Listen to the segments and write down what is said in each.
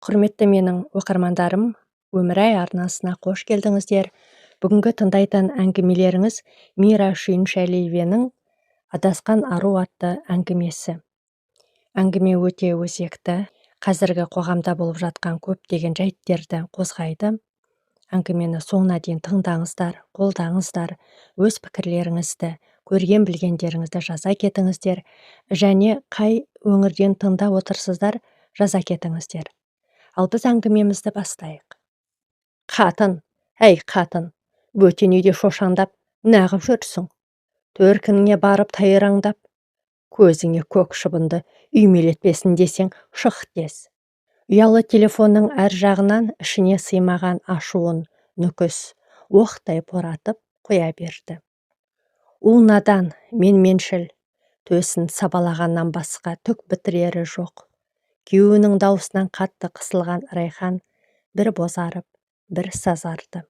Құрметті менің оқырмандарым, Өмірай арнасына қош келдіңіздер. Бүгінгі тыңдайтын әңгімелеріңіз Мира Шүйіншәлиеваның «Адасқан ару» атты әңгімесі. Әңгіме өте өзекті, қазіргі қоғамда болып жатқан көптеген жайттерді қозғайды. Әңгімені соңына дейін тыңдаңыздар, қолдаңыздар, өз пікірлеріңізді, көрген білгендеріңізді жаза кетіңіздер және қай өңірден тыңдап отырсыздар, жаза кетіңіздер. Ал біз әңгімемізді бастайық. Қатын, әй қатын, бөтен үйде шошаңдап, нағып жүрсің? Төркініңе барып тайраңдап, көзіңе көк шыбынды үймелетпесін десең, шық тез. Ұялы телефонның әр жағынан ішіне сыймаған ашуын Нүкіс оқтай боратып қоя берді. У надан, менменшіл, төсін сабалағаннан басқа түк бітірері жоқ. Күйеуінің даусынан қатты қысылған Райхан бір бозарып, бір сазарды.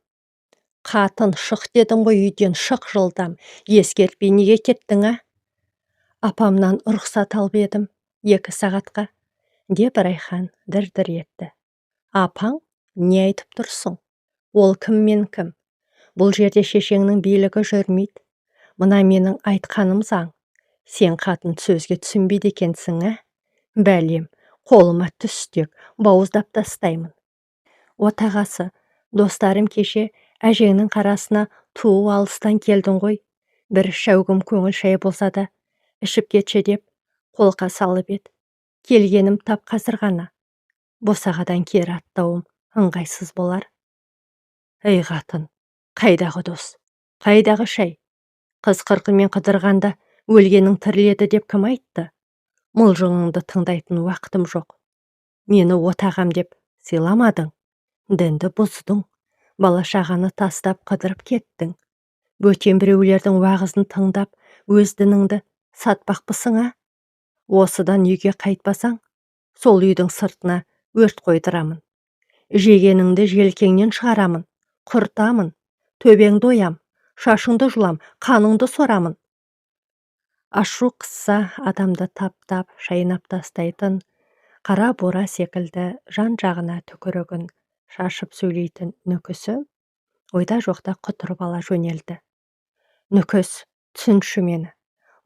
Қатын, шық дедім ғой үйден, шық жылдам, ескертпей неге кеттің, а? Апамнан рұқсат алып едім 2 сағатқа, деп Райхан дір-дір етті. Апаң? Не айтып тұрсың? Ол кім мен кім? Бұл жерде шешеңнің билігі жүрмейді. Мына менің айтқаным заң. Сен, қатын, сөзге түсінбейді екенсің, ә? Бәлем, қолыма түстек, бауыздап тастаймын. Отағасы, достарым кеше әжеңнің қарасына туу алыстан келдің ғой, бір шәугім көңіл шай болса да ішіп кетші деп қолқа салып еді. Келгенім тап қазір ғана. Босағадан кері аттауым ыңғайсыз болар. Ей, қатын, қайдағы дос, қайдағы шай? Қыз қырқынмен қыдырғанда өлгенің тіріледі деп кім айтты? Мылжыңыңды тыңдайтын уақытым жоқ. Мені отағам деп сыйламадың, дінді бұздың, бала шағаны тастап қыдырып кеттің. Бөтен біреулердің уағызын тыңдап, өз дініңді сатпақпысың, а? Осыдан үйге қайтпасаң, сол үйдің сыртына өрт қойдырамын. Жегеніңді желкеңнен шығарамын, құртамын, төбеңді оям, шашыңды жұлам, қаныңды сорамын. Ашу қысса адамды таптап, шайнап тастайтын қара бура секілді жан-жағына түкірігін шашып сөйлейтін Нүкісі ойда жоқта құтырып ала жөнелді. Нүкіс, түсінші мені.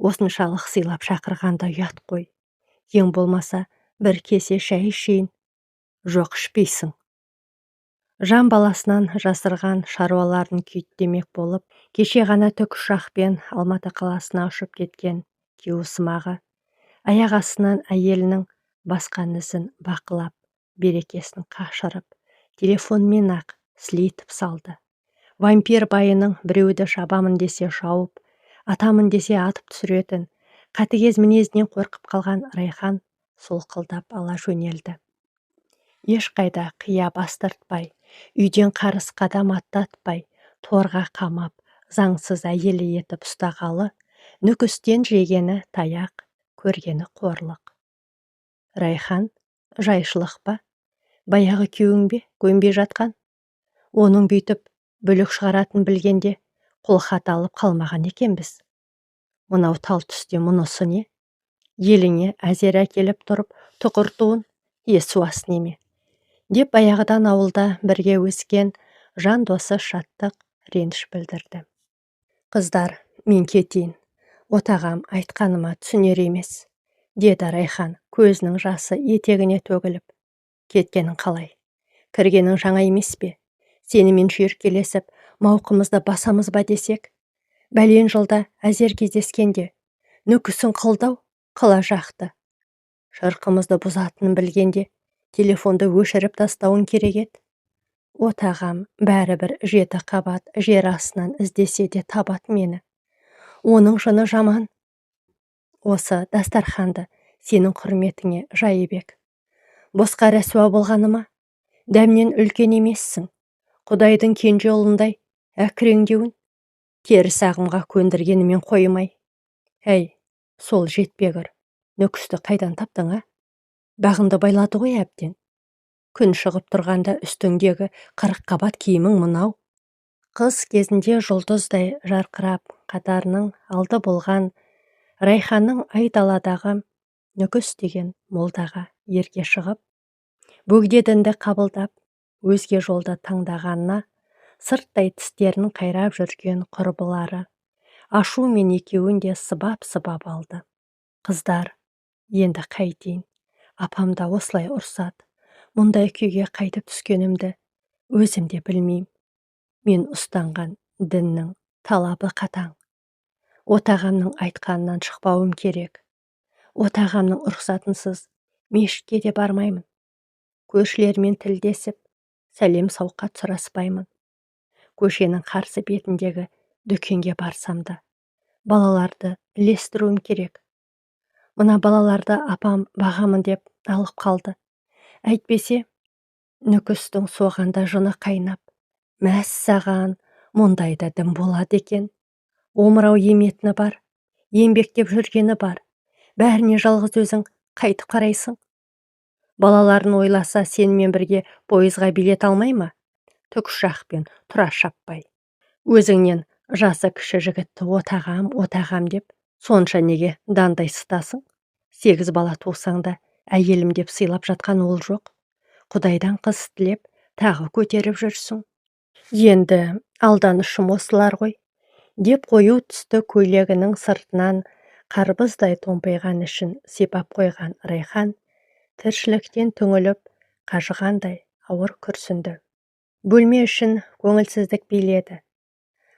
Осыншалық сыйлап шақырғанда ұят қой. Ең болмаса бір кесе шай ішейін. Жоқ, ішпейсің. Жан баласынан жасырған шаруаларын күйттемек болып, кеше ғана тікұшақпен Алматы қаласына ұшып кеткен күйеусымағы аяқ астынан әйелінің басқан ізін бақылап, берекесін қашырып, телефонмен-ақ сілейтіп салды. Вампир байының біреуді шабамын десе шауып, атамын десе атып түсіретін қатыгез мінезінен қорқып қалған Райхан солқылдап ала жөнелді. Ешқайда қия бастыртпай, үйден қарыс қадам аттатпай, торға қамап, заңсыз әйелі етіп ұстағалы Нүкістен жегені таяқ, көргені қорлық. Райхан, жайшылық па? Баяғы күйеуің бе, көнбей жатқан? Оның бүйтіп бүлік шығаратын білгенде қолхат алып қалмаған екенбіз. Мынау тал түсте мұнысы не? Еліңе әзер әкеліп тұрып тұқыртуын есуас неме? Деп баяғыдан ауылда бірге өскен жан досы Шаттық реніш білдірді. Қыздар, мен кетейін. Отағам айтқаныма түсінер емес, деді Райхан көзінің жасы етегіне төгіліп. Кеткенің қалай? Кіргенің жаңа емес пе? Сенімен шүйіркелесіп, мауқымызды басамыз ба десек, бәлен жылда әзер кездескенде Нүкісің қылдау қыла жақты. Шырқымызды бұзатынын білгенде телефонды өшіріп тастауың керек еді. Отағам бәрібір жеті қабат жер астынан іздесе де табады мені. Оның жыны жаман. Осы дастарханды сенің құрметіңе жайып ек. Босқа рәсуа болғаны ма? Дәмнен үлкен емессің. Құдайдың кенже ұлындай әкіреңдеуін теріс ағымға көндіргенімен қоймай. Әй, сол жетпегір, Нүкісті қайдан таптың, а? Бағыңды байлады ғой әбден. Күн шығып тұрғанда үстіңдегі 40 қабат киімің мынау. Қыз кезінде жұлдыздай жарқырап, қатарының алды болған Райханның айдаладағы Нүкіс деген молдаға ерге шығып, Бөгде дінді қабылдап, өзге жолды таңдағанына сырттай тістерін қайрап жүрген құрбылары ашумен екеуін де сыбап-сыбап алды. Қыздар, енді қайтейін, апам да осылай ұрсады. Мұндай күйге қайтып түскенімді өзім де білмеймін. Мен ұстанған діннің талабы қатаң. Отағамның айтқанынан шықпауым керек. Отағамның рұқсатынсыз мешітке де бармаймын. Көршілермен тілдесіп, сәлем сауқат сұраспаймын. Көшенің қарсы бетіндегі дүкенге барсам да балаларды ілестіруім керек. Мына балаларды апам бағамын деп алып қалды. Әйтпесе, Нүкістің соғанда жыны қайнап, мәссаған, мұндай да дім болады екен. Омырау еметіні бар, еңбектеп жүргені бар. Бәріне жалғыз өзің қайтып қарайсың. Балаларын ойласа, сенімен бірге пойызға билет алмай ма? Тікұшақпен тұра шаппай. Өзіңнен жасы кіші жігітті отағам, отағам деп, сонша неге дандайсытасың? 8 бала тусаң да әйелім деп сыйлап жатқан ол жоқ. Құдайдан қыз тілеп, тағы көтеріп жүрсің. Енді алданышым осылар ғой, деп қою түсті көйлегінің сыртынан қарбыздай томпайған ішін сипап қойған Райхан тіршіліктен түңіліп, қажығандай ауыр күрсінді. Бөлме ішін көңілсіздік биледі.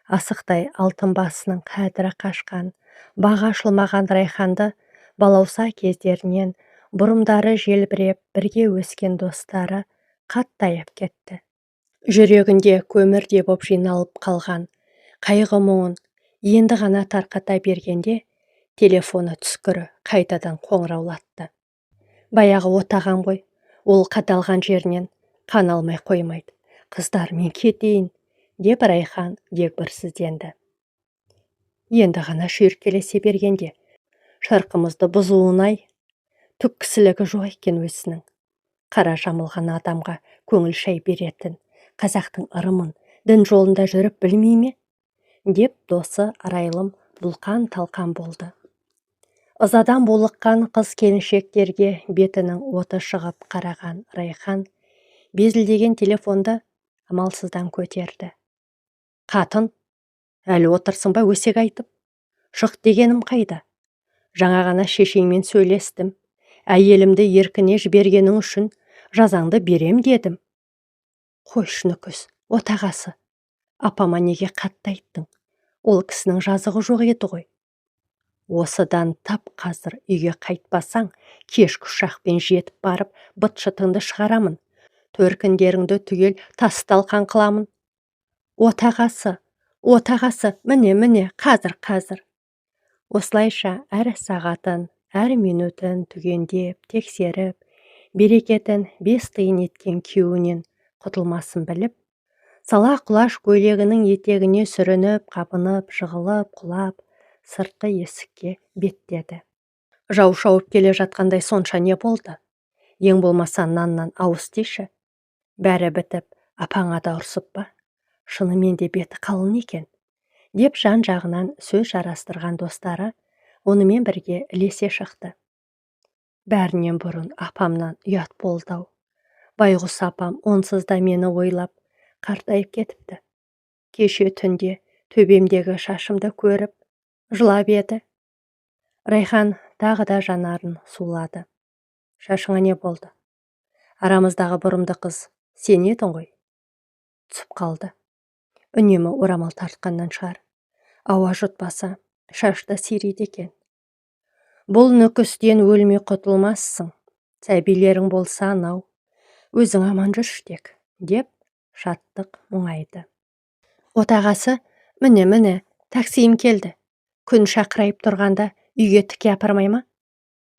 Асықтай алтын басының қадірі қашқан, бағы ашылмаған Райханды балауса кездерінен бұрымдары желбіреп бірге өскен достары қатты аяп кетті. Жүрегінде көмірдей боп жиналып қалған қайғы мұңын енді ғана тарқата бергенде телефоны түскірі қайтадан қоңыраулатты. Баяғы отағам ғой, ол қадалған жерінен қан алмай қоймайды. Қыздар, мен кетейін, деп Райхан дегбірсізденді. Енді ғана шүйіркелесе бергенде шырқымызды бұзуын-ай, түк кісілігі жоқ екен өзінің. Қара жамылған адамға көңіл шай беретін қазақтың ырымын дін жолында жүріп білмей ме? Деп досы Арайлым бұлқан талқан болды. Ызадан булыққан қыз келіншектерге бетінің оты шығып қараған Райхан безілдеген телефонды амалсыздан көтерді. Қатын, әлі отырсың ба өсек айтып? Шық дегенім қайда? Жаңа ғана шешеңмен сөйлестім. Әйелімді еркіне жібергенің үшін жазаңды берем дедім. Қойшы Нүкіс, отағасы, апама неге қатты айттың? Ол кісінің жазығы жоқ еді ғой. Осыдан тап қазір үйге қайтпасаң, кешкі ұшақпен жетіп барып, быт-шытыңды шығарамын. Төркіндеріңді түгел тас-талқан қыламын. Отағасы, отағасы, міне, міне, қазір, қазір. Осылайша әр сағатын, әр минутын түгендеп, тексеріп, берекетін 5 тиын еткен күйеуінен құтылмасын біліп, сала құлаш көйлегінің етегіне сүрініп, қабынып, жығылып, құлап, сыртқы есікке беттеді. Жау шауып келе жатқандай сонша не болды? Ең болмаса наннан ауыз тиші. Бәрі бітіп, апаңа да ұрсып па? Шынымен де беті қалын екен, деп жан-жағынан сөз жарастырған достары онымен бірге ілесе шықты. Бәрінен бұрын апамнан ұят болды-ау. Байғұс апам онсыз да мені ойлап қартайып кетіпті. Кеше түнде төбемдегі шашымды көріп, жылап еді. Райхан тағы да жанарын сулады. Шашыңа не болды? Арамыздағы бұрымды қыз сен едің ғой. Түсіп қалды. Үнемі орамал тартқаннан шығар. Ауа жұтпаса, шаш та сирейді екен. Бұл Нүкістен өлмей құтылмассың. Сәбилерің болса анау, өзің аман жүрші тек, деп шаттық мұңайды. Отағасы, міне, міне, таксиім келді. Күн шақырайып тұрғанда үйге тіке апармай ма?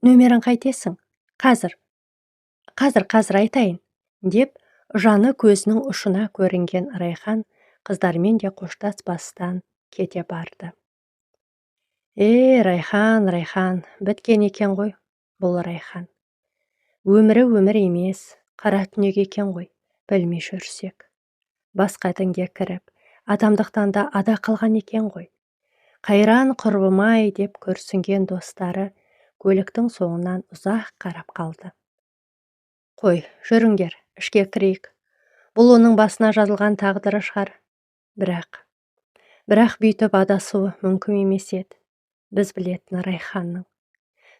Нөмерін қайтесің? Қазір. Қазір, қазір айтайын, деп жаны көзінің ұшына көрінген Райхан қыздармен де қоштаспастан кете барды. Райхан, Райхан, біткен екен ғой бұл Райхан. Өмірі өмір емес, қара түнек екен ғой, білмей жүрсек. Басқа дінге кіріп, адамдықтан да ада қалған екен ғой. Қайран құрбым-ай деп күрсінген достары көліктің соңынан ұзақ қарап қалды. Қой, жүріңдер, ішке кірейік. Бұл оның басына жазылған тағдыры шығар. Бірақ бүйтіп адасуы мүмкін емес еді. Біз білетін Райханның.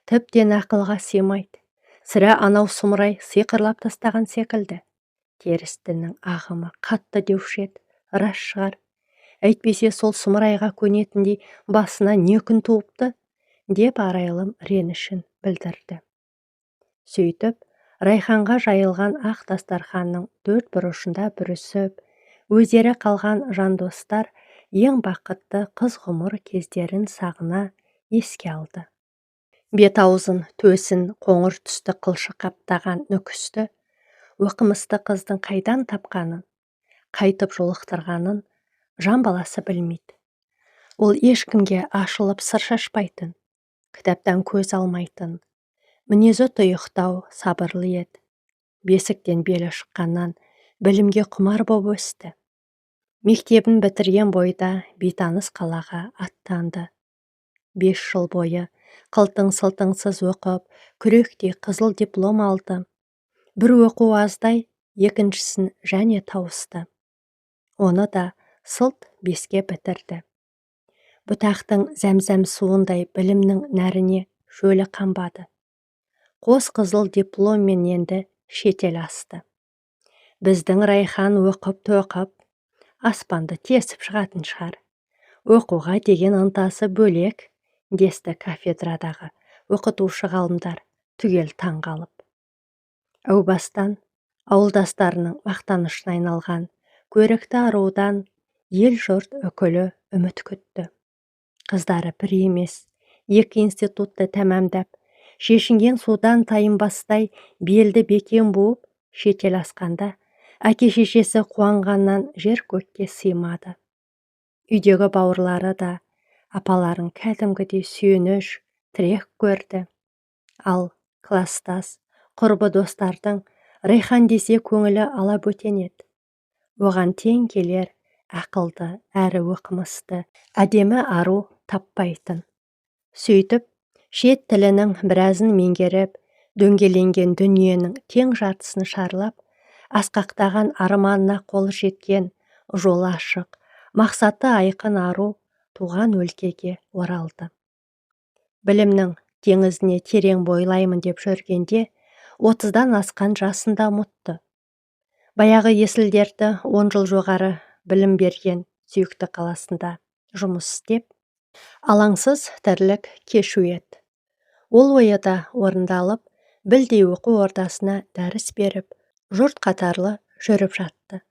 Тіптен ақылға сыймайды. Сірә анау сұмырай сиқырлап тастаған секілді. Теріс діннің ағымы қатты деуші еді, рас шығар. Әйтпесе сол сұмырайға көнетіндей басына не күн туыпты, деп Арайлым ренішін білдірді. Сөйтіп, Райханға жайылған ақ дастарханның төрт бұрышында бүрісіп, өздері қалған жандостар ең бақытты қыз ғұмыр кездерін сағына еске алды. Бет-аузын, төсін қоңыр түсті қылшық қаптаған Нүкісті, оқымысты қыздың қайдан тапқанын, қайтып жолықтырғанын жан баласы білмейді. Ол ешкімге ашылып сыр шашпайтын, кітаптан көз алмайтын, мінезі тұйықтау, сабырлы еді. Бесіктен белі шыққаннан білімге құмар боп өсті. Мектебін бітірген бойда бейтаныс қалаға аттанды. 5 жыл бойы қылтың-сылтыңсыз оқып, күректей қызыл диплом алды. Бір оқу аздай, екіншісін және тауысты. Оны да сылт 5-ке бітірді. Бұтақтың зәмзәм суындай білімнің нәріне шөлі қанбады. Қос қызыл дипломмен енді шетел асты. Біздің Райхан оқып-тоқып, аспанды тесіп шығатын шығар. Оқуға деген ынтасы бөлек, десті кафедрадағы оқытушы ғалымдар түгел таң қалып. Әу бастан ауылдастарының мақтанышына айналған көрікті арудан ел-жұрт үкілі үміт күтті. Қыздары бір емес, 2 институтты тәмамдап, шешінген судан тайынбастай белді бекем буып шетел асқанда, әке-шешесі қуанғаннан жер көкке сыймады. Үйдегі бауырлары да апаларын кәдімгідей сүйеніш, тірек көрді. Ал кластас, құрбы достардың Райхан десе көңілі ала бөтен еді. Оған тең келер ақылды әрі оқымысты, әдемі ару таппайтын. Сөйтіп, шет тілінің біразын меңгеріп, дөңгеленген дүниенің тең жартысын шарлап, асқақтаған арманына қолы жеткен, жолы ашық, мақсаты айқын ару туған өлкеге оралды. Білімнің теңізіне терең бойлаймын деп жүргенде, 30-дан асқан жасында ұмытты. Баяғы есілдерді 10 жыл жоғары білім берген сүйікті қаласында жұмыс істеп, алаңсыз тірлік кешу еді. Ол ойы да орындалып, білдей оқу ордасына дәріс беріп, жұрт қатарлы жүріп жатты.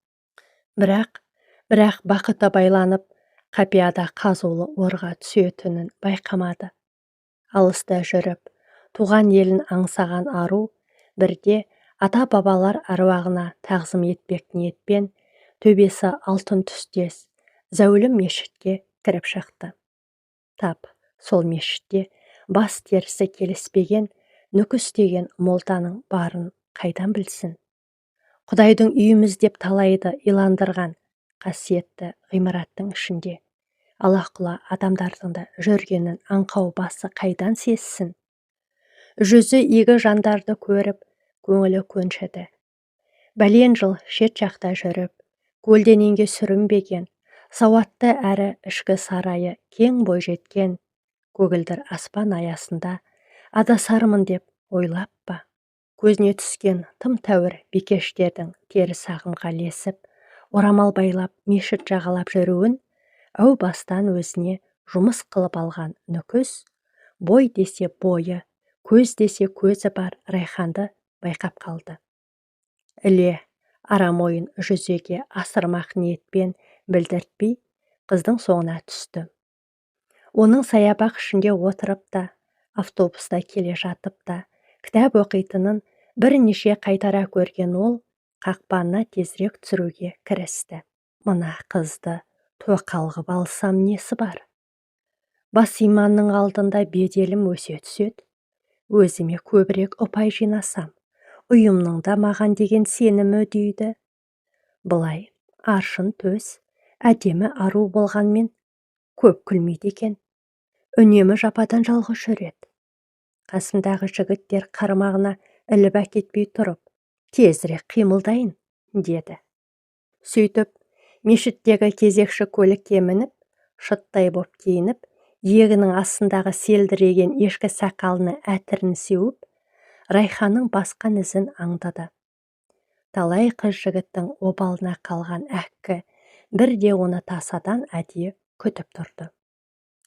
Бірақ бақыты байланып, қапияда қазулы орға түсетінін байқамады. Алыста жүріп, туған елін аңсаған ару бірде ата-бабалар аруағына тағзым етпек ниетпен төбесі алтын түстес зәулім мешітке кіріп шықты. Тап сол мешітте бас терісі келіспеген Нүкіс деген молданың барын қайдан білсін. Құдайдың үйіміз деп талайды иландырған қасиетті ғимараттың ішінде алақұла адамдардың да жүргенін аңқау басы қайдан сезсін. Жүзі игі жандарды көріп, көңілі көншіді. Бәлен жыл шет жақта жүріп, көлденеңге сүрінбеген, сауатты әрі ішкі сарайы кең бойжеткен көгілдір аспан аясында адасармын деп ойлап па? Көзіне түскен тым тәуір бикештердің теріс ағымға ілесіп, орамал байлап мешіт жағалап жүруін әу бастан өзіне жұмыс қылып алған Нүкіс, бой десе бойы, көз десе көзі бар Райханды байқап қалды. Іле арам ойын жүзеге асырмақ ниетпен білдіртпей, қыздың соңына түсті. Оның саябақ ішінде отырып та, автобуста келе жатып та, кітап оқитынын бірнеше қайтара көрген ол, қақпанына тезірек түсіруге кірісті. Мына қызды тоқал қып алсам несі бар? Бас иманның алдында беделім өсе түседі. Өзіме көбірек ұпай жинасам, ұйымның да маған деген сенімі үдейді. Былай аршын төс, әдемі ару болғанмен көп күлмейді екен. Үнемі жападан жалғыз жүреді. Қасымдағы жігіттер қармағына іліп әкетпей тұрып, Тезірек қимылдайын, деді. Сөйтіп, мешіттегі кезекші көлікке мініп, шыттай боп киініп, иегінің астындағы селдіреген ешкі сақалына әтірін сеуіп, Райханның басқан ізін аңдады. Талай қыз-жігіттің обалына қалған әккі бірде оны тасадан әдейі күтіп тұрды.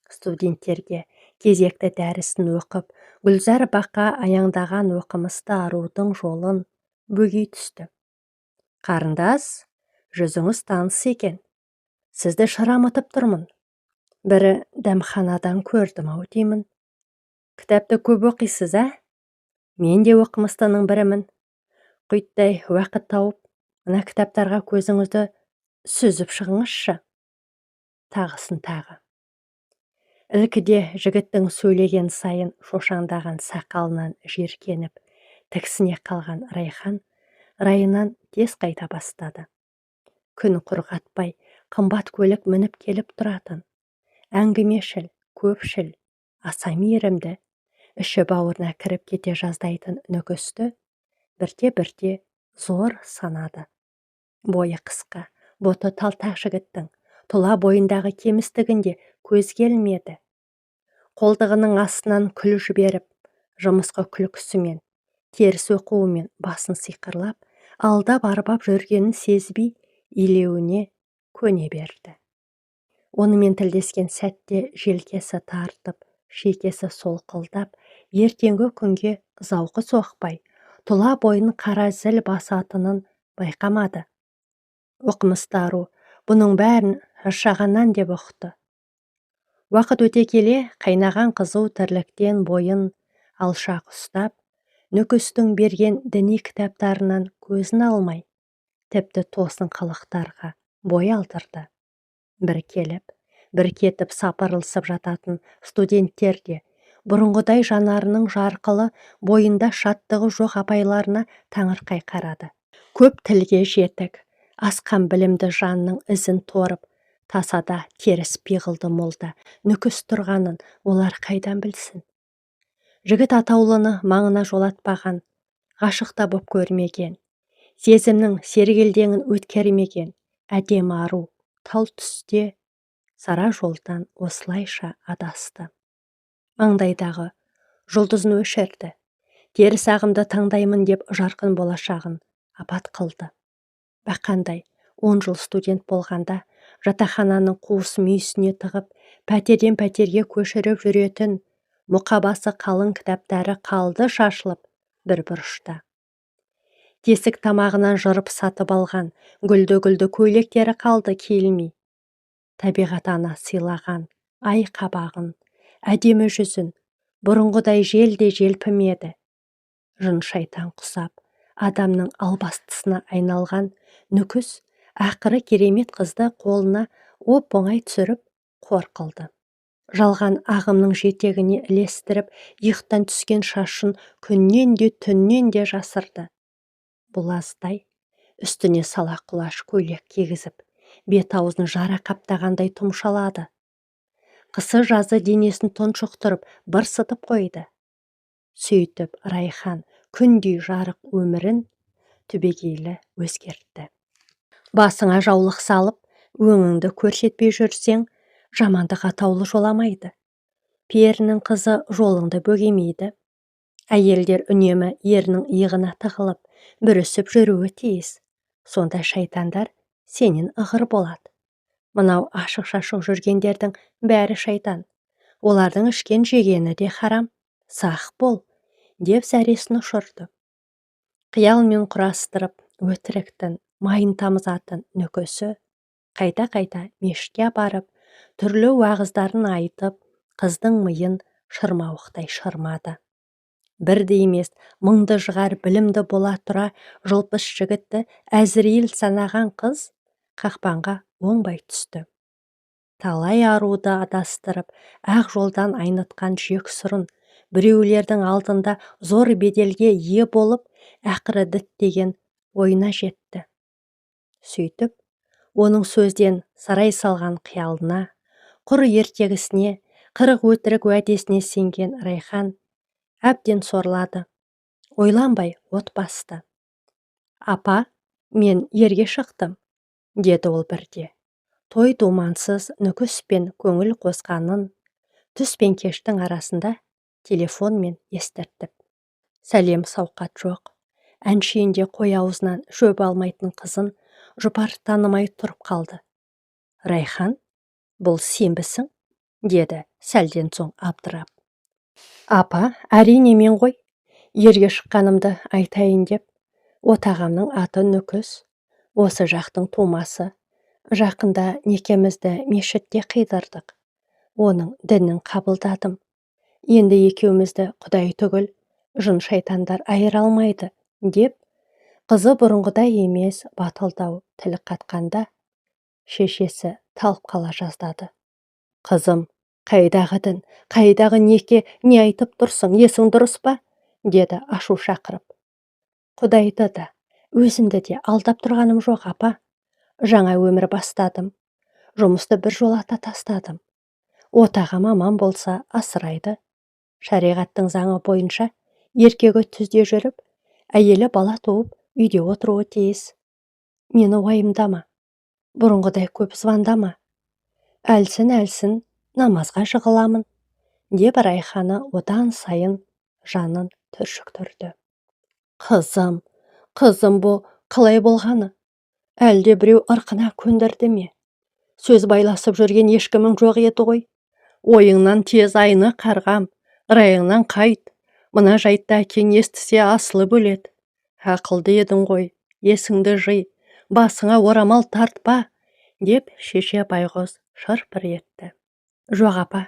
Студенттерге кезекті дәрісін оқып, гүлзар баққа аяңдаған оқымысты арудың жолын бөгей түсті. Қарындас, жүзіңіз таныс екен. Сізді шырамытып тұрмын. Бірі дәмханадан көрдім-ау деймін. Кітапты көп оқисыз, ә? Мен де оқымыстының бірімін. Құйттай уақыт тауып, мына кітаптарға көзіңізді сүзіп шығыңызшы. Тағысын тағы. Ілкіде жігіттің сөйлеген сайын шошаңдаған сақалынан жиіркеніп, тіксіне қалған Райхан райынан тез қайта бастады. Күн құрғатпай, қымбат көлік мініп келіп тұратын. Әңгімешіл, көпшіл, аса мейірімді, іші бауырына кіріп кете жаздайтын Нүкісті бірте-бірте зор санады. Бойы қысқа, боты талтақ жігіттің тұла бойындағы кемістігінде көз келмеді. Қолтығының астынан күл жіберіп, жымысқы күлкісімен, теріс оқуымен басын сиқырлап, алдап арбап жүргенін сезбей, илеуіне көне берді. Онымен тілдескен сәтте желкесі тартып, шекесі солқылдап, ертеңгі күнге зауқы соқпай, тұла бойын қара зіл басатынын байқамады. Оқымысты ару бұның бәрін шаршағаннан деп ұқты. Уақыт өте келе қайнаған қызу тірліктен бойын алшақ ұстап, Нүкістің берген діни кітаптарынан көзін алмай, тіпті тосын қылықтарға бой алдырды. Бір келіп, бір кетіп сапырылысып жататын студенттер де бұрынғыдай жанарының жарқылы, бойында шаттығы жоқ апайларына таңырқай қарады. Көп тілге жетік, асқан білімді жанның ізін торып, тасада теріс пиғылды молда Нүкіс тұрғанын олар қайдан білсін? Жігіт атаулыны маңына жолатпаған, ғашық та боп көрмеген, сезімнің сергелдеңін өткермеген әдемі ару тал түсте сара жолдан осылайша адасты. Маңдайдағы жұлдызын өшірді, теріс ағымды таңдаймын деп жарқын болашағын апат қылды. Бақандай 10 жыл студент болғанда жатақхананың қуыс мүйісіне тығып, пәтерден пәтерге көшіріп жүретін мұқабасы қалың кітаптары қалды шашылып бір бұрышта. Тесік тамағынан жырып сатып алған гүлді-гүлді көйлектері қалды киілмей. Табиғат ана сыйлаған ай қабағын, әдемі жүзін бұрынғыдай жел де желпімеді. Жын шайтан құсап, адамның албастысына айналған Нүкіс ақыры керемет қызды қолына оп-оңай түсіріп қор қылды. Жалған ағымның жетегіне ілестіріп, иықтан түскен шашын күннен де түннен де жасырды. Бұл аздай үстіне сала құлаш көйлек кигізіп, бет аузын жара қаптағандай тұмшалады. Қысы жазы денесін тұншықтырып, бырсытып қойды. Сөйтіп Райхан күндей жарық өмірін түбегейлі өзгертті. Басыңа жаулық салып, өңіңді көрсетпей жүрсең, жамандық атаулы жоламайды. Перінің қызы жолыңды бөгемейді. Әйелдер үнемі ерінің иығына тығылып, бүрісіп жүруі тиіс. Сонда шайтандар сенен ығыр болады. Мынау ашық-шашық жүргендердің бәрі шайтан. Олардың ішкен жегені де харам. Сақ бол, деп зәресін ұшырды. Қиялмен құрастырып, өтіріктің майын тамызатын Нүкісі қайта-қайта мешітке барып, түрлі уағыздарын айтып, қыздың миын шырмауықтай шырмады. Бірді емес, мыңды жығар білімді бола тұра жылпыс жігітті әзірейіл санаған қыз қақпанға оңбай түсті. Талай аруды адастырып, ақ жолдан айнытқан жексұрын, біреулердің алдында зор беделге ие болып, ақыры діттеген ойына жетті. Сөйтіп, оның сөзден сарай салған қиялына, құр ертегісіне, 40 өтірік уәдесіне сенген Райхан әбден сорлады. Ойланбай от басты. Апа, мен ерге шықтым, деді ол бірде. Той думансыз Нүкіспен көңіл қосқанын түс пен кештің арасында телефонмен естіртіп. Сәлем сауқат жоқ. Әншейінде қой аузынан шөп алмайтын қызын Жұпар танымай тұрып қалды. Райхан, бұл сенбісің? Деді сәлден соң абдырап. Апа, әрине мен ғой. Ерге шыққанымды айтайын деп. Отағамның аты Нүкіс, осы жақтың тумасы. Жақында некемізді мешітте қидырдық. Оның дінін қабылдадым. Енді екеумізді Құдай түгіл, жын шайтандар айыра алмайды, деп қызы бұрынғыдай емес батылдау тіл қатқанда шешесі талып қала жаздады. Қызым, қайдағы дін, қайдағы неке, не айтып тұрсың, есің дұрыс па? Деді ашу шақырып. Құдайды да, өзімді де алдап тұрғаным жоқ, апа. Жаңа өмір бастадым. Жұмысты бір жолата тастадым. Отағам аман болса асырайды. Шариғаттың заңы бойынша еркегі түзде жүріп, әйелі бала туып үйде отыруы тиіс. Мені уайымдама. Бұрынғыдай көп звондама. Әлсін-әлсін намазға жығыламын, деп Райханы одан сайын жанын түршіктірді. Қызым, қызым, бұл қалай болғаны? Әлде біреу ырқына көндірді ме? Сөз байласып жүрген ешкімің жоқ еді ғой. Ойыңнан тез айны, қарғам, райыңнан қайт. Мына жайтты әкең естісе асылып өледі. Ақылды едің ғой, есіңді жи, басыңа орамал тартпа, деп шеше байғұс шыр-пыр етті. Жоқ, апа,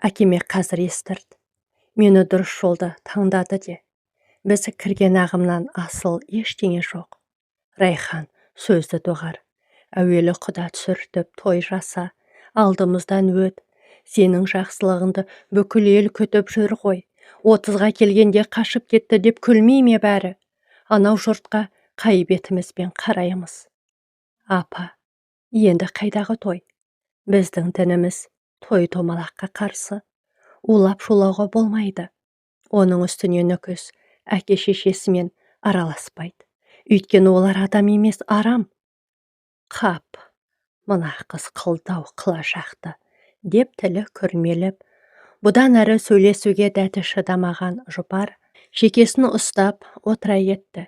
әкеме қазір естірт. Мені дұрыс жолды таңдады де. Біз кірген ағымнан асыл ештеңе жоқ. Райхан, сөзді доғар. Әуелі құда түсіртіп той жаса, алдымыздан өт. Сенің жақсылығыңды бүкіл ел күтіп жүр ғой. 30-ға келгенде қашып кетті деп күлмей ме бәрі? Анау жұртқа қай бетімізбен қараймыз? Апа, енді қайдағы той? Біздің дініміз той томалаққа қарсы. Улап-шулауға болмайды. Оның үстіне Нүкіс әке шешесімен араласпайды. Өйткені олар адам емес, арам. Қап, мына қыз қылдау қыла жақты, деп тілі күрмеліп, бұдан әрі сөйлесуге дәті шыдамаған Жұпар шекесін ұстап отыра кетті.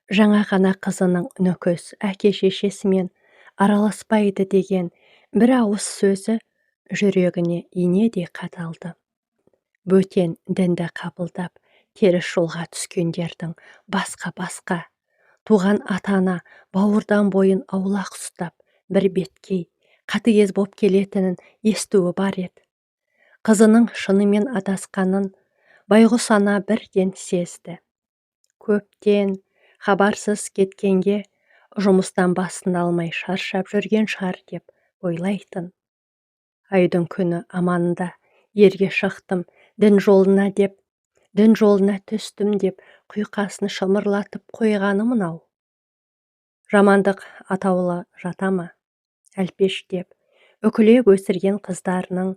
Жаңа ғана қызының Нүкіс әке шешесімен араласпайды деген бір ауыз сөзі жүрегіне инедей қадалды. Бөтен дінді қабылдап, теріс жолға түскендердің басқа-басқа, туған ата-ана бауырдан бойын аулақ ұстап, бір беткей, қатыгез боп келетінін естуі бар еді. Қызының шынымен адасқанын байғұс ана бірден сезді. Көптен хабарсыз кеткенге жұмыстан басын алмай шаршап жүрген шығар деп ойлайтын. Айдың күні аманында ерге шықтым, дін жолына деп, дін жолына түстім деп құйқасын шымырлатып қойғаны мынау. Жамандық атаулы жата ма? Әлпештеп, үкілеп өсірген қыздарының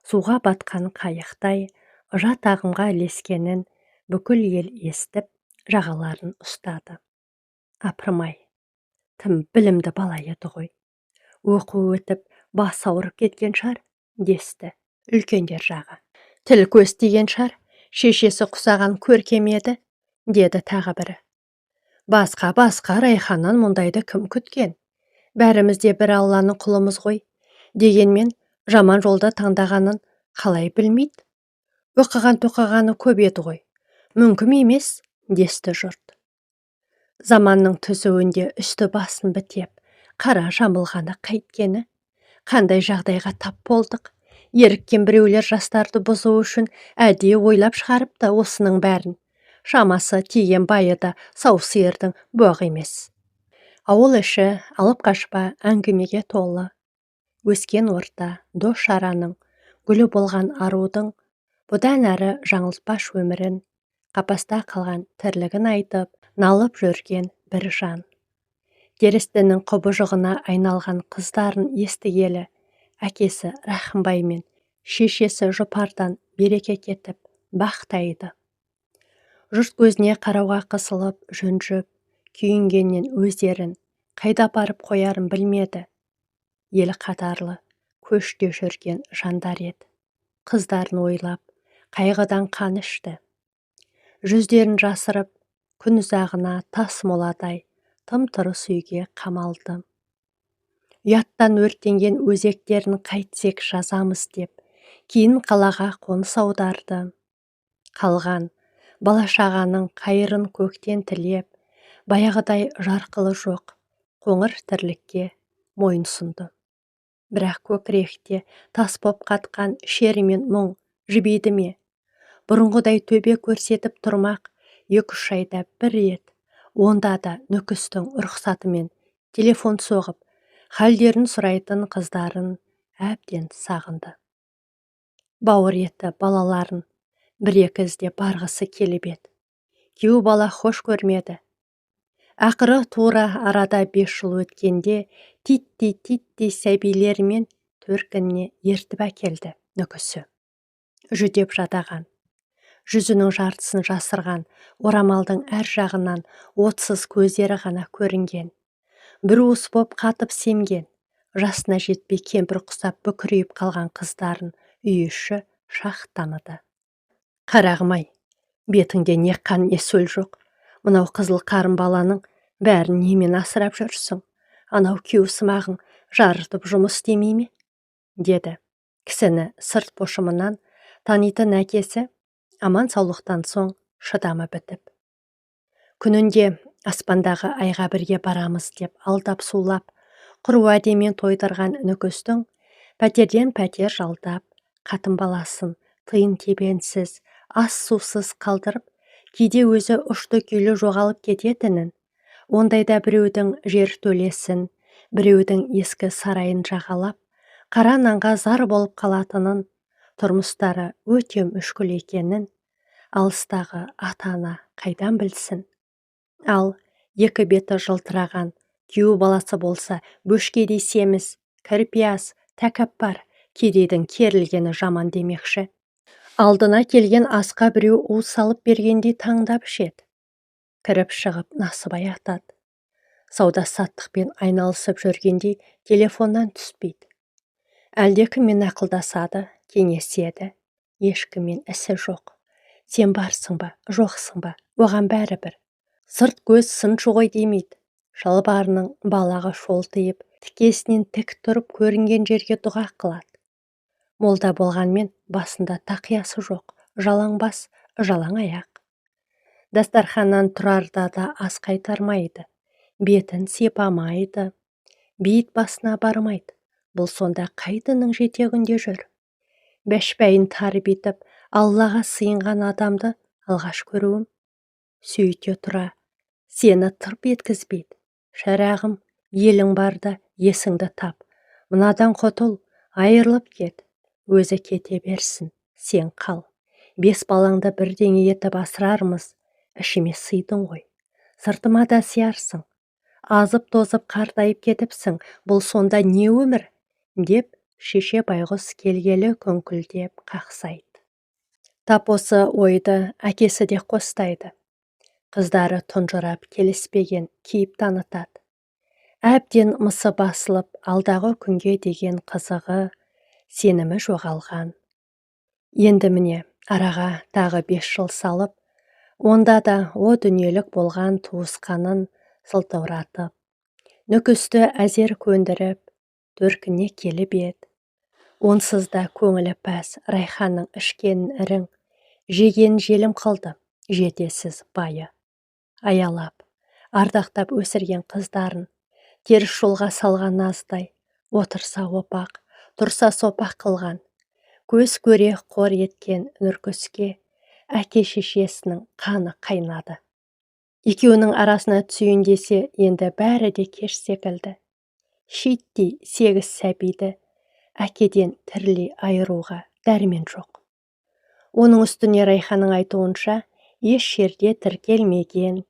суға батқан қайықтай жат ағымға ілескенін бүкіл ел естіп, жағаларын ұстады. Апырмай, тым білімді бала еді ғой. Оқу өтіп, бас ауырып кеткен шығар, десті үлкендер жағы. Тіл көз тиген шығар, шешесі құсаған көркем еді, деді тағы бірі. Басқа-басқа Райханнан мұндайды кім күткен? Бәріміз де бір Алланың құлымыз ғой. Дегенмен жаман жолды таңдағанын қалай білмейді? Оқыған тоқығаны көп еді ғой. Мүмкін емес, десті жұрт. Заманның түзуінде үсті басын бітеп, қара жамылғаны қайткені? Қандай жағдайға тап болдық? Еріккен біреулер жастарды бұзу үшін әдейі ойлап шығарыпты осының бәрін. Шамасы тиген байы да сау сиырдың боғы емес. Ауыл іші алып қашпа әңгімеге толы. Өскен орта, дос жараның, гүлі болған арудың бұдан әрі жаңылтпаш өмірін, қапаста қалған тірлігін айтып, налып жүрген бір жан. Терістінің құбыжығына айналған қыздарын естігелі әкесі Рахымбай мен шешесі Жұпардан береке кетіп, бақтайды. Жұрт көзіне қарауға қысылып, жүнжіп, Күйінгеннен өздерін қайда апарып қоярын білмеді. Ел қатарлы көште жүрген жандар еді. Қыздарын ойлап, қайғыдан қан ішті. Жүздерін жасырып, күн ұзағына тас моладай тым-тырыс үйге қамалды. Ұяттан өртенген өзектерін қайтсек жазамыз деп, кейін қалаға қоныс аударды. Қалған бала-шағаның қайырын көктен тілеп, баяғыдай жарқылы жоқ, қоңыр тірлікке мойын ұсынды. Бірақ көкіректе тас боп қатқан шер мен мұң жібиді ме? Бұрынғыдай төбе көрсетіп тұрмақ 2-3 айда бір рет, онда да Нүкістің рұқсатымен телефон соғып, халдерін сұрайтын қыздарын әбден сағынды. Бауыр еті балаларын бір-екі іздеп барғысы келіп еді. Күйеу бала хош көрмеді. Ақыры тура арада 5 жыл өткенде титтей-титтей сәбилерімен төркініне ертіп әкелді Нүкісі. Жүдеп жадаған, жүзінің жартысын жасырған орамалдың әр жағынан отсыз көздері ғана көрінген. Бір уыс боп қатып семген, жасына жетпей кемпір құсап бүкірейіп қалған қыздарын үй іші шақ таныды. Қарағым-ай, бетіңде не қан не сөл жоқ, мынау қызыл қарын баланың бәрін немен асырап жүрсің, анау күйеусымағың жарытып жұмыс істемей ме? Деді. Кісіні сырт пошымынан танитын әкесі аман саулықтан соң шыдамы бітіп. Күнінде аспандағы айға бірге барамыз деп алдап сулап, құр уәдемен тойдырған Нүкістің пәтерден пәтер жалдап, қатын баласын тиын тебенсіз, ас сусыз қалдырып, кейде өзі ұшты күйлі жоғалып кететінін, ондайда біреудің жер төлесін, біреудің ескі сарайын жағалап, қара нанға зар болып қалатынын, тұрмыстары өте мүшкіл екенін алыстағы ата-ана қайдан білсін. Ал екі беті жылтыраған күйеу баласы болса бөшкедей семіз, кірпияз, тәкаппар, кедейдің керілгені жаман демекші. Алдына келген асқа біреу уыз салып бергендей таңдап ішеді. Кіріп шығып насыбай атады. Сауда-саттықпен айналысып жүргендей телефоннан түспейді. Әлдекіммен ақылдасады, кеңеседі, ешкіммен ісі жоқ. Сен барсың ба, жоқсың ба, оған бәрібір. Сырт көз сыншы ғой демейді. Шалбарының балағы шолтиып, тікесінен тік тұрып көрінген жерге дұға қылады. Молда болғанмен басында тақиясы жоқ, жалаң бас, жалаң аяқ. Дастарханнан тұрарда да ас қайтармайды, бетін сипамайды, бейіт басына бармайды. Бұл сонда қай діннің жетегінде жүр? Бәшбәйін тарбитып, Аллаға сыйынған адамды алғаш көруім. Сөйте тұра, сені тырп еткізбейді. Шырағым, елің барда есіңді тап. Мынадан құтыл, айырылып кет. Өзі кете берсін, сен қал. 5 балаңды бірдеңе етіп асырармыз. Ішіме сыйдың ғой. Сыртыма да сиярсың. Азып-тозып қартайып кетіпсің, бұл сонда не өмір? Деп шеше байғұс келгелі күңкілдеп қақсайды. Тап осы ойды әкесі де қостайды. Қыздары тұнжырап келіспеген кейіп танытады. Әбден мысы басылып, алдағы күнге деген қызығы, сенімі жоғалған. Енді міне араға тағы 5 жыл салып, онда да о дүниелік болған туысқанын сылтауратып, Нүкісті әзер көндіріп, төркіне келіп еді. Онсыз да көңілі пәс Райханның ішкенін ірің, жегенін желім қылды жетесіз байы. Аялап, ардақтап өсірген қыздарын, теріс жолға салған аздай, отырса опақ, тұрса сопақ қылған, көз көре қор еткен Нүркіске әке шешесінің қаны қайнады. Екеуінің арасына түсейін десе, енді бәрі де кеш секілді. Шиттей 8 сәбиді әкеден тірілей айыруға дәрмен жоқ. Оның үстіне Райханның айтуынша, еш жерде тіркелмеген,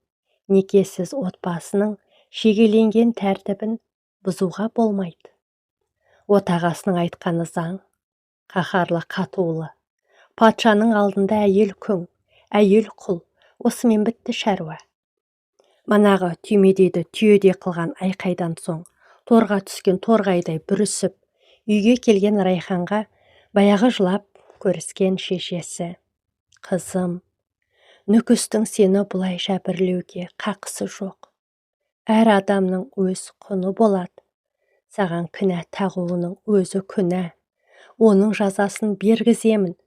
некесіз отбасының шегеленген тәртібін бұзуға болмайды. Отағасының айтқаны заң, қаһарлы қатулы. Патшаның алдында әйел күң, әйел құл, осымен бітті шаруа. Манағы түймедейді түйедей қылған айқайдан соң торға түскен торғайдай бүрісіп, үйге келген Райханға баяғы жылап көріскен шешесі: «Қызым, Нүкістің сені бұлай жәбірлеуге қақысы жоқ. Әр адамның өз құны болады. Саған кінә тағуының өзі күнә. Оның жазасын бергіземін,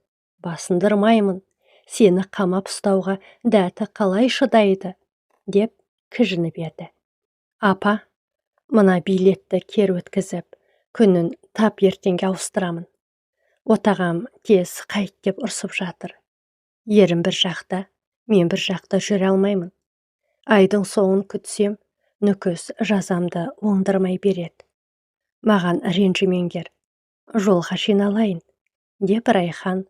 басындырмаймын. Сені қамап ұстауға дәті қалай шыдайды?» деп кіжініп еді. «Апа, мына билетті кер өткізіп, күнін тап ертеңге ауыстырамын. Отағам тез қайт деп ұрсып жатыр. Ерім бір жақта, мен бір жақта жүре алмаймын. Айдың соңын күтсем, Нүкіс жазамды оңдырмай береді. Маған ренжімеңдер, жолға жиналайын», деп Райхан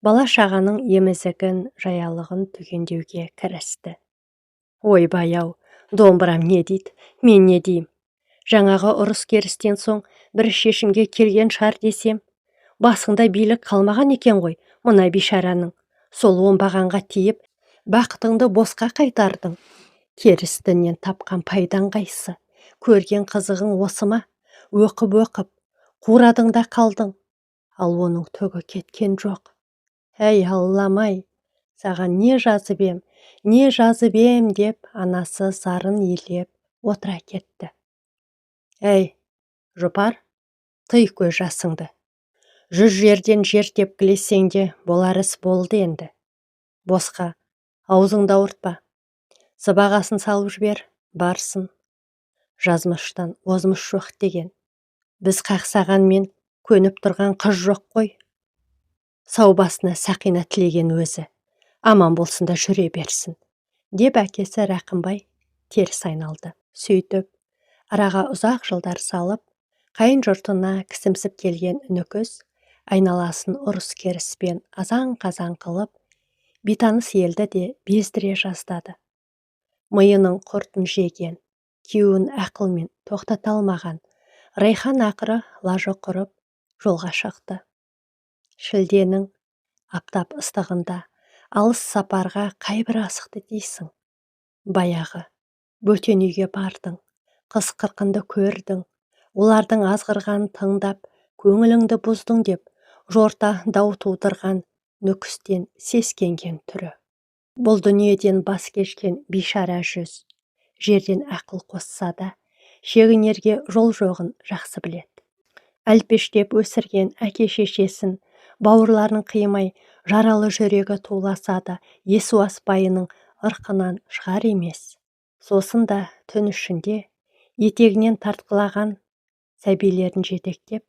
бала-шағаның емізігін, жаялығын түгендеуге кірісті. «Ойбай-ау, домбырам не дейді, мен не деймін? Жаңағы ұрыс-керістен соң бір шешімге келген шығар десем, басыңда билік қалмаған екен ғой мына бейшараның. Сол оңбағанға тиіп, бақытыңды босқа қайтардың. Теріс діннен тапқан пайдаң қайсы? Көрген қызығың осы ма? Оқып-оқып, қурадың да қалдың. Ал оның түгі кеткен жоқ. Әй, Аллам-ай, саған не жазып ем, не жазып ем?» деп анасы зарын елеп отыра кетті. «Әй, Жұпар, тый көз жасыңды. 100 жерден жер тепкілесең де болар іс болды енді. Босқа аузыңды ауыртпа. Сыбағасын салып жібер, барсын. Жазмыштан озмыш жоқ деген. Біз қақсағанмен көніп тұрған қыз жоқ қой. Сау басына сақина тілеген өзі. Аман болсын да жүре берсін», деп әкесі Рақымбай теріс айналды. Сөйтіп, араға ұзақ жылдар салып, қайын жұртына кісімсіп келген Нүкіс айналасын ұрыс-керіспен азан-қазан қылып, бейтаныс елді де бездіре жаздады. Миының құртын жеген, күйеуін ақылмен тоқтата алмаған Райхан ақыры лажы құрып жолға шықты. Шілденің аптап ыстығында алыс сапарға қайбір асықты дейсің. Баяғы бөтен үйге бардың, қыз-қырқынды көрдің, олардың азғырғанын тыңдап, көңіліңді бұздың деп жорта дау тудырған Нүкістен сескенген түрі. Бұл дүниеден бас кешкен бейшара жүз жерден ақыл қосса да, шегінерге жол жоғын жақсы біледі. Әлпештеп өсірген әке-шешесін, бауырларын қимай, жаралы жүрегі туласа да, есуас байының ырқынан шығар емес. Сосын да түн ішінде етегінен тартқылаған сәбилерін жетектеп,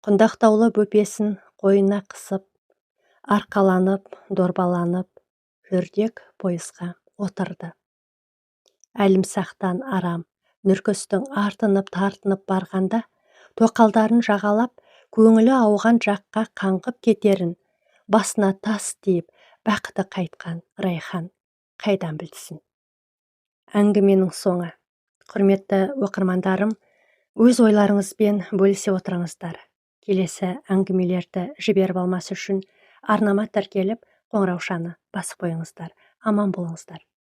құндақтаулы бөпесін қойнына қысып, арқаланып, дорбаланып, жүрдек пойызға отырды. Әлімсақтан арам Нүркістің артынып-тартынып барғанда, тоқалдарын жағалап, көңілі ауған жаққа қаңғып кетерін, басына тас тиіп, бақыты қайтқан Райхан қайдан білсін. Әңгіменің соңы. Құрметті оқырмандарым, өз ойларыңызбен бөлісе отырыңыздар. Келесі әңгімелерді жіберіп алмас үшін арнама тіркеліп, қоңыраушаны басып қойыңыздар. Аман болыңыздар.